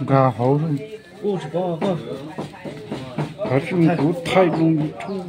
Nkag hauv. Hov tsis kuv thaij loo YouTube.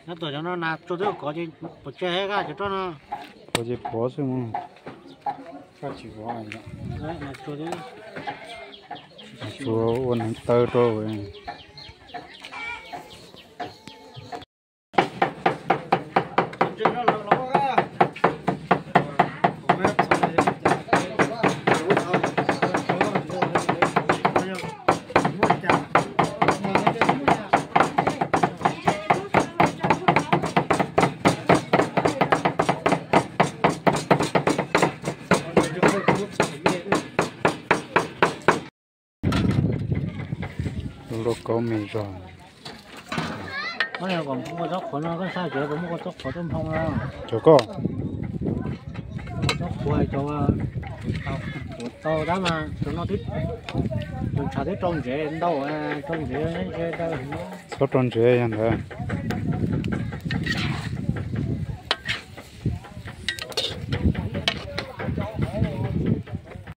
Nyob tom cov no nas tsuag twb kov ces pov tseg thiab, koj cov roj no. Kov ces pov xwb mas. Koj tsis pov. Nas tsuag ua neev taw rau. Lub lauj kaub me zog. Koj kom muaj txob qhuav no koj sab tsev puas muaj txob qhuav tuaj nphoo no? Cov koj, txob qhuav cov, tau dab mas cov no twb, cov ntshav twb rau ntsev ntau, rau ntsev ntshe tau. Txhob rau ntsev yog ntawd.